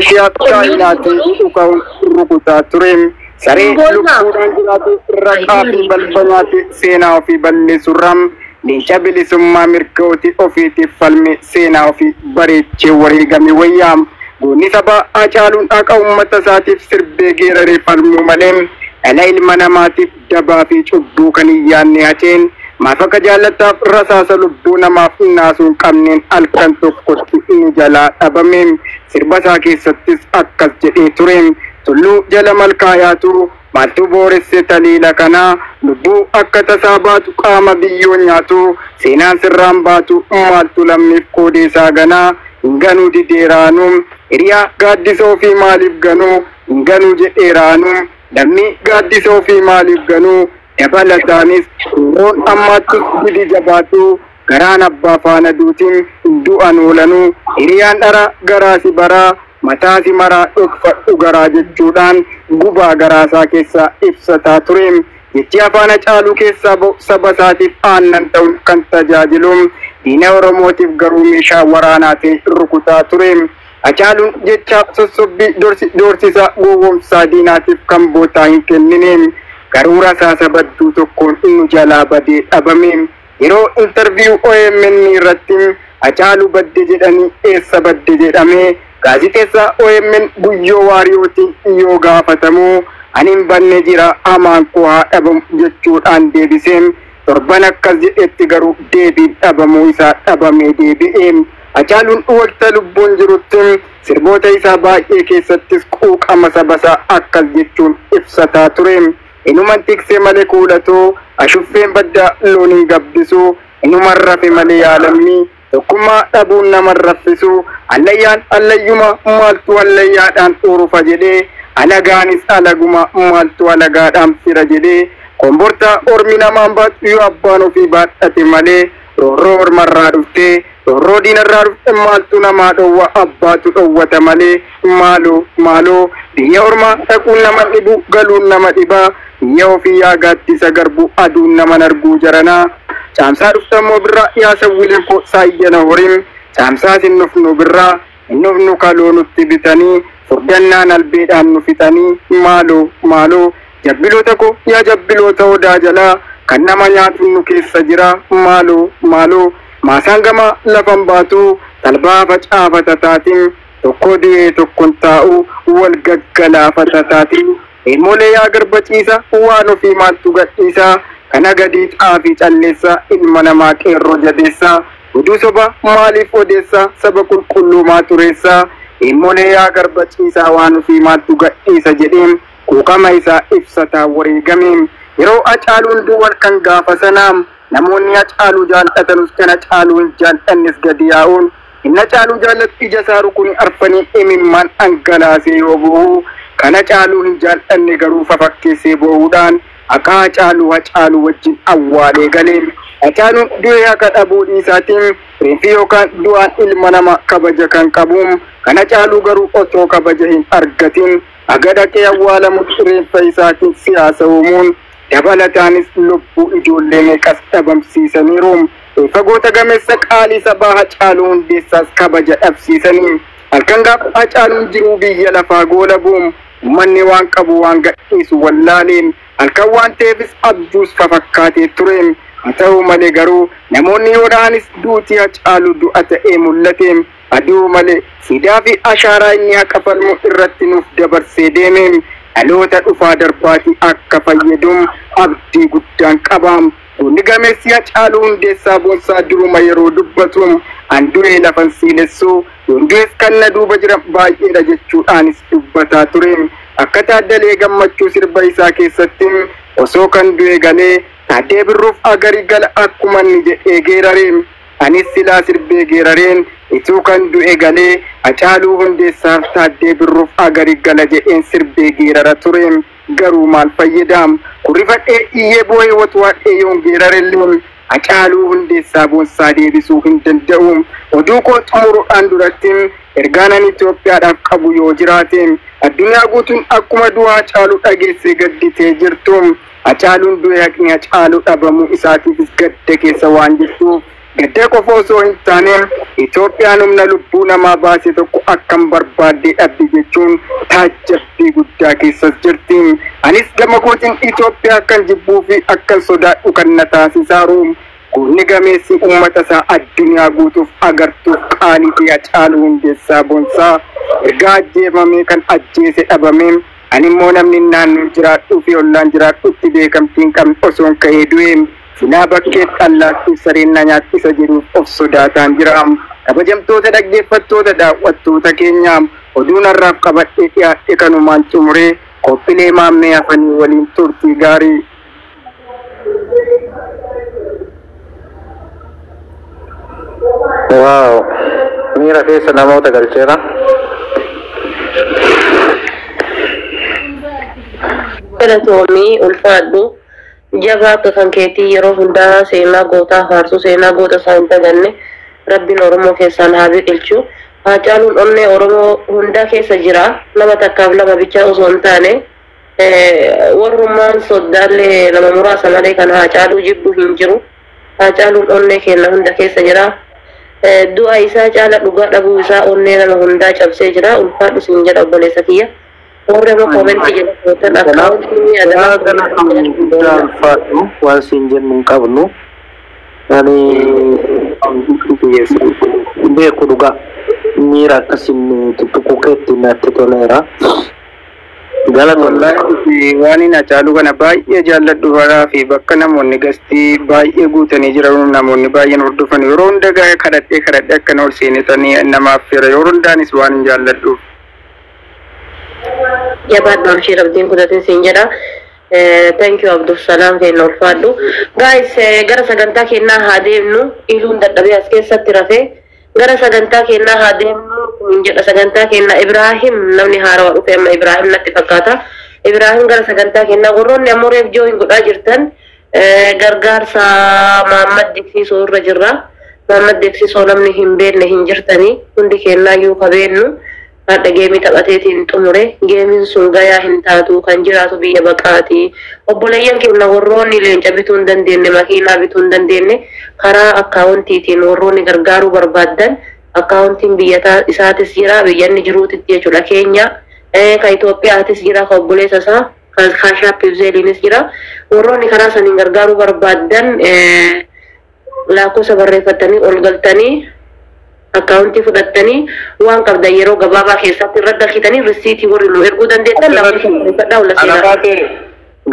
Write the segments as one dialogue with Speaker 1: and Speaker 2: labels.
Speaker 1: Raashiyaa Chaayinaatiin dhuka'uun rukutaa ture. Saree lubbuudhaan jiraatu raqaa fi balfa nyaate seenaa ofii balleessurraa leenca bilisummaa mirga ofiitiif falme seenaa ofii bareechee wareegame wayyaa. Goonni sabaa Hacaaluun haqa uummata isaatiif sirbee geeraree falmuu malee dhala ilma namaatiif dabaa fi cubbuu kan hin yaadne Haceen maaf akka jaallataaf rasaasa lubbuu namaaf naasuu hin qabneen halkan tokkotti nu jalaa dhabame. Sirba isaa keessattis akkas jedhee ture. Tulluu jala malkaa yaatu maaltu booresse taliila kanaa lubbuu akka tasaa baatu qaama biyyoo nyaatu seenaan sirraan baatu maaltu lammiif koodeesaa ganaa hin ganuu dideeraanuu hiriyaa gaaddisa ofii maaliif ganuu hin ganuu jedheeraanuu lammii gaaddisa ofii maaliif ganuu. Dabalataanis yeroon ammaattus didi jabaatu garaan abbaa faana duutiin du'an oolanuu hiriyaan dhara garaasi baraa mataasi maraa dhokfadhu garaa jechuudhaan gubaa garaasaa keessaa ibsataa ture. Jechi afaan Hacaaluu keessaa ba'u saba isaatiif aannan ta'uun kan tajaajilu diina Oromootiif garuu meeshaa waraanaa ta'e rukutaa ture. Hacaaluun jechaaf sossobbii doorsisa gowwoomsaa diinaatiif kan bootaa hin kennine. Garuu rasaasa badduu tokkoon nu jalaa badee dhabame. Yeroo intarviiyuu OMN irratti Hacaaluu badde jedhanii eessa badde jedhamee gaazixeessaa OMN Guyyoo Waariyootiin yoo gaafatamu ani hin banne jira hamaan koo haa dhabamu jechuudhaan deebisee torban akkas jedhetti garuu deebiin dhabamuu isaa dhabamee deebi'e. Hacaaluun waqta lubbuun jirutti sirboota isaa baay'ee keessattis quuqama saba isaa akkas jechuun ibsataa ture. Inuman tiksee malee kuulatoo ashuffeen baddaa loon hin gabbisu inuman rafe malee yaalammii tokkummaa dhabuun nama raffisu allayyaan allayyuma maaltu allayyaadhaan urufa jedhee alagaanis alaguma maaltu alagaadhaan fira jedhee kombortaa ormi namaan baatu yoo abbaan ofii baadhate malee roorroo ormarraa dhuftee roorroo diinarraa dhufte maaltu namaa dhowwa abbaatu dhowwata malee maaloo maaloo biyya ormaa dhaquun nama dhibu galuun nama dhibaa biyya ofii yaa gaaddisa garbu aduun nama arguu jaranaa caamsaa dhuftammoo birraa yaa sawwileen koo saayyana horiin caamsaas hin dhufnu birraa hin dhufnu kaloo nutti bitanii furdannaan albeedhaan nu fixanii maaloo maaloo jabbiloota koo yaa jabbiloota odaa jalaa kan nama nyaatu nu keessa jira maaloo maaloo maasaan gama lafan baatu talbaa facaafata taatiin tokko du'ee tokkon taa'u wal gaggalaafata taatiin ilmoolee yaa garba ciisa waan ofii maaltu gadhiisa kana gadii xaafii calleessa ilma namaa qeerroo jabeessa oduu soba maaliif odeessa saba qulqulluu maa tureessa ilmoolee yaa garba ciisaa waan ofii maaltu gadhiisa jedheen quuqama isaa ibsataa wareegame. Yeroo Hacaaluun du'an kan gaafa sanaa namoonni Hacaaluu jaallatanus kan Hacaaluu hin jaallannes gadi yaa'uun inni Hacaaluu jaallatu ija isaa rukuni arfanii imimmaan dhangalaasee yoo bu'u kan Hacaaluu hin jaallanne garuu fafakkeessee boo'uudhaan akka Hacaaluu Hacaaluu wajjin awwaalee galee. Hacaaluun du'ee haqa dhabuu dhiisaatiin reeffi yookaan du'aan ilma nama kabaja kan qabu kan Hacaaluu garuu otoo kabaja hin argatin haga dhaqee awwaalamutti reeffa isaatiin siyaasa uumuun dabalataanis lubbuu ijoollee meeqas dhabamsiisaniiru. Fagoota gameessa qaalii sabaa Hacaaluu Hundeessaas kabaja dhabsiisanii halkan gaafa Hacaaluun jiruu biyya lafaa goolabuun uummanni waan qabu waan gadhiisu wallaaleen halkan waan ta'eefis abjuus fafakkaatee ture. Haa ta'u malee garuu namoonni yoo dha'anis duutii Hacaaluu du'a ta'ee mul'ate. Aduu malee siidaa fi ashaaraa inni haqa falmu irratti nuuf dabarsee deeme. Dhaloota dhufaa darbaatii akka fayyadum abdii guddaan qabaam. Goonni gameessi Hacaaluu Hundeessaa Boonsaa duruma yeroo dubbatu an du'ee lafan siilessuu yoon du'es kan na duuba jiran baay'eedha jechuudhaanis dubbataa ture. Akka Taaddalee Gammachuu sirba isaa keessatti osoo kan du'e galee Taaddee Birruuf agarii gala akkuma inni jedhee geerareen anis silaa sirbee geerareen ituu kan du'e galee Hacaaluu Hundeessaaf Taaddee Birruuf agarii gala jedheen sirbee geerara ture. Garuu maal fayyadaam kurrifadhee iyyee boo'ee watuwaadhee yoon geerarellee Hacaaluu Hundeessaa Boonsaa deebisuu hin danda'u. Oduu koo xumuruudhaan duratti ergaan ani Itoophiyaadhaaf qabu yoo jiraate addunyaa guutuun akkuma du'a Hacaaluu dhageessee gadditee jirtu. Hacaaluun du'e haqni Hacaaluu dhabamuu isaatiifis gadda keessa waan jirtuuf Gadda qofa osoo hin taane Itoophiyaan humna lubbuu namaa baase tokko akkam barbaaddee dhabdi jechuun taajjabbii guddaa keessas jirti. Anis gama kootiin Itoophiyaa akkan jibbuu fi akkan sodaadhu kan na taasisaaru. Goonni gameessi uummata isaa addunyaa guutuuf agartuuf qaalii ta'e Hacaaluu Hundeessaa Boonsaa erga ajjeefamee kan ajjeese dhabame, ani immoo namni naannoo jiraadhuu fi ollaan jiraadhutti beekamtii hin qabne osoon ka'ee du'e silaa bakkeetti allaattiif sareen na nyaattisa jedhuuf of sodaataan jira. Kabajamtoota dhaggeeffattoota daawwattoota keenya, oduun har'aaf qabadhee dhiyaadhe kanumaan xumuree qophiilee maammee hafanii waliin turtii gaarii.
Speaker 2: Waaw, miira keessa namoota galcheera.
Speaker 3: Galatoomii, ulfaadhu, jabaa akka kan keetii yeroo hundaa seenaa gootaa faarsuu, seenaa goota isaa hin daganne Rabbiin Oromoo keessaan haa biqilchu. Haacaaluun onnee Oromoo hundaa keessa jira, nama takkaaf lama bichaa osoo hin taane. Warrummaan soddaallee nama muraasa malee kan Haacaaluu jibbu hin jiru. Haacaaluun onnee keenya hunda keessa jira. Du'a isaa caala dhugaa dhabuu isaa onnee nama hundaa cabsee jira. Ulfaadhu siin jedha, obboleessa kiyya. Warri amma koomentii jedha gootan akkaawuntii
Speaker 2: Yaa galatoomii, guddaa ulfaadhu, waan siin jennu hin qabnu. Ani beeku, dhugaa miira akkasiin tuttuquu keetti natti toleera. Galatoomii.
Speaker 1: Wallaahi waan hin Hacaaluu kana baay'ee jaalladhu baraa fi bakka namoonni gastii baay'ee guutanii jiran, namoonni baay'een hordofan, yeroo hunda kadhadhee kadhadhee akkana ol seenetanii namaaf fira yeroo hundaanis waan hin jaalladhuuf.
Speaker 3: Jabaadhu, amshii, rabbiin kutatin siin jedha. Thank you, Abdulsalaam keenya, ulfaadhu. Guys, gara sagantaa keenyaa haa deemnu. Iluun dadhabee as keessatti rafee, gara sagantaa keenyaa haa deemnu hin jedha. Sagantaa keenyaa Ibrahim, namni haarawaa dhufe amma Ibrahim natti fakkaata. Ibrahim, gara sagantaa keenyaa. Warroonni ammoo reef join godhaa jirtan, gargaarsa Maammad Diksiisoo irra jirra. Maammad Diksiisoo namni hin beekne hin jirtanii, hundi keenyaayyuu ka beennu. Hadha geemii taphateetiin xumure, geemiin sun gayaa hin taatu, kan jiraatu biyya baqaati. Obboleeyyan keenya warroonni leenca bituu hin dandeenye, makiinaa bituu hin dandeenye, karaa akkaawuntiitiin warroonni gargaaruu barbaaddan, akkaawuntiin biyya isaatis jira, biyya inni jiruutitti jechuudha, keenya ka Itoophiyaatis jira, ka obboleessa isaa Cash App Zelleiinis jira. Warroonni karaa saniin gargaaruu barbaaddan, lakkoofsa barreeffattanii ol galtanii akkaawuntii fudhattanii waan qabdan yeroo gabaabaa keessatti irra galchitanii risiitii warri nu erguu dandeessan lakkoofsa barreeffadhaa ol seenaa.
Speaker 2: Anafaatee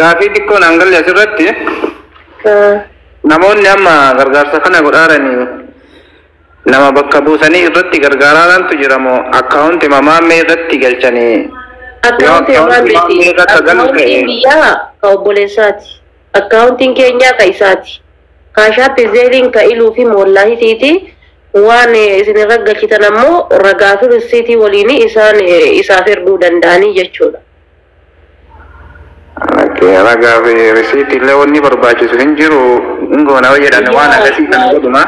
Speaker 2: gaafii xiqqoo naan galle asirratti, namoonni amma gargaarsa kana godhaaranii nama bakka buusanii irratti gargaaraantu jira moo akkaawunti maammee irratti galchanii?
Speaker 3: Akkaawuntii
Speaker 2: akkaawuntii
Speaker 3: maammeeti.
Speaker 2: maammee irratti galu ta'e.
Speaker 3: Akkaawuntiin biyyaa ka obboleessaati. Akkaawuntiin keenyaa ka isaati. Cash App Zelleiin ka iluu fi moollaahitiiti. Waan isin irra galchitan ammoo ragaa fi risiitii waliin isaan isaaf erguu danda'anii jechuudha.
Speaker 2: Ragaa fi risiitii illee wanni barbaachisu hin jiru, hin goona jedhan waan akkasii kan godhuma.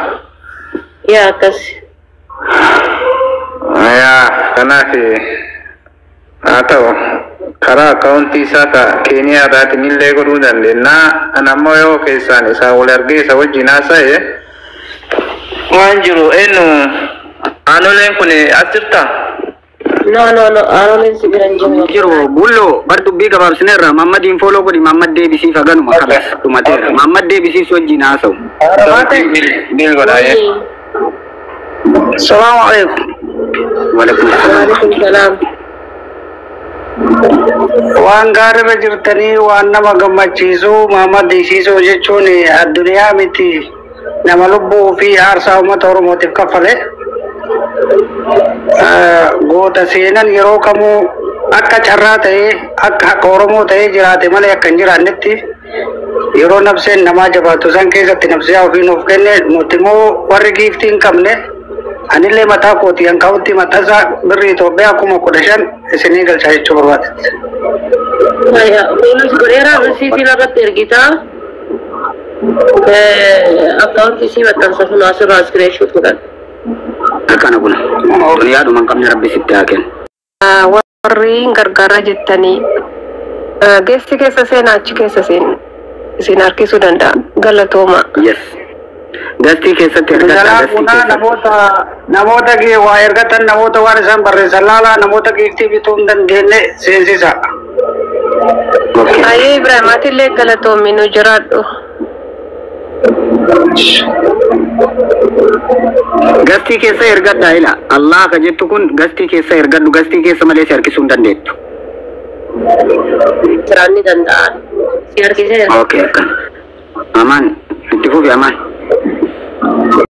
Speaker 3: Yaa, akkas.
Speaker 2: Yaa, kanaaf haa ta'u, karaa akkaawuntii isaa ka Keeniyaa irraatiin illee godhuu dandeenya. Ana ammoo yoo keessaan isaa wal argee isa wajjin haasa'e waan jiru eenyu aanoleen kun as jirta?
Speaker 3: No, no, no, aanoleen si bira hin jiru.
Speaker 4: Jiru bullo bar, dubbii gabaabsineerra. Mammadiin follow godhi, Mammad deebisiif haganuma kalas dhumateera. Mammad deebisiif wajjin haasa'u.
Speaker 2: Deal godhaa.
Speaker 4: Salaamu alaikum. Walaikum salaam.
Speaker 3: Waalaikum salaam.
Speaker 5: Waan gaariirra jirtanii, waan nama gammachiisu. Mahammad Diisiisoo jechuun addunyaa miti, nama lubbuu fi aarsaa uummata Oromootiif kaffale. Goota seenan yeroo kamuu akka carraa ta'ee, akka haqa Oromoo ta'ee jiraate malee akka hin jiraannetti, yeroo nabseen namaa jabaatu san keessatti nabsee ofii nuuf kenne. Nuti immoo warri giiftii hin qabne, anillee mataa kootii akkaawuntii maxxansaa birrii Itoophiyaa 15,000 isinii galchaa jechuu barbaadetti.
Speaker 3: Kunis godheera, risiitii irratti ergitaa. Akkaawuntii sii maxxansa kun asirraa screenshot godhan.
Speaker 4: Akkana kun duniyaadhuma hin qabne Rabbi sitti haa kennu.
Speaker 6: Warri gargaaraa jettanii geessi keessa seenaa, achi keessa seen isin harkisuu danda'a. Galatooma.
Speaker 4: Yes. Gastii keessatti ergadhaa
Speaker 5: Jalaa
Speaker 4: gastii
Speaker 5: bunaa
Speaker 4: keessatti.
Speaker 5: Namoota waa ergatan, namoota waan isaan barreessan laalaa, namoota giiftii bituu hin dandeenye seensisa.
Speaker 4: Okay.
Speaker 6: Ayyee Ibrahim atillee galatoomi nu jiraadhu.
Speaker 4: Gastii keessa ergadhaa ila. Allah ka jettu kun gastii keessa ergadhu, gastii keessa malee si harkisuu hin dandeettu.
Speaker 3: Jiraan ni danda'an. Si harkisee
Speaker 4: Okay, akkana. Amaan itti fufi, amaan.